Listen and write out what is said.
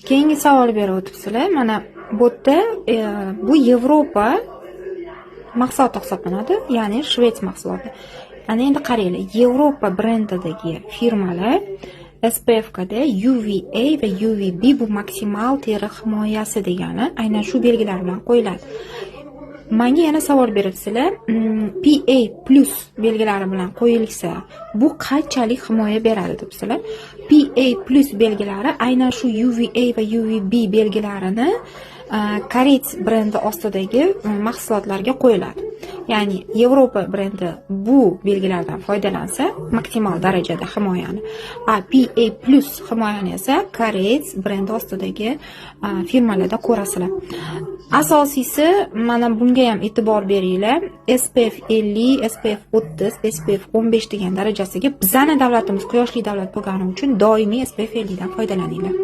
Keyingi savol berib o'tibsizlar. Mana bu yerda bu Yevropa mahsuloti hisoblanadi, ya'ni shved mahsuloti. Ana endi qaranglar, Yevropa brendidagi firmalar SPFda UVA va UVB, bu maksimal teri himoyasi degani, aynan shu belgilar bilan qo'yiladi. Manga yana savol beribsizlar, PA+ belgilari bilan qo'yilsa, bu qanchalik himoya beradi debsizlar. PA+ belgilari aynan shu UVA va UVB belgilarini Koreys brendi ostidagi mahsulotlarga qo'yiladi. Ya'ni Yevropa brendi bu belgilardan foydalansa, maksimal darajada himoyani, a PA+ himoyani esa Koreys brendi ostidagi firmalarda ko'rasizlar. Asosiysi, mana bunga ham e'tibor beringlar. SPF 50, SPF 30, SPF 15 degan darajasiga bizani davlatimiz quyoshli davlat bo'lgani uchun doimiy SPF 50 dan foydalaninglar.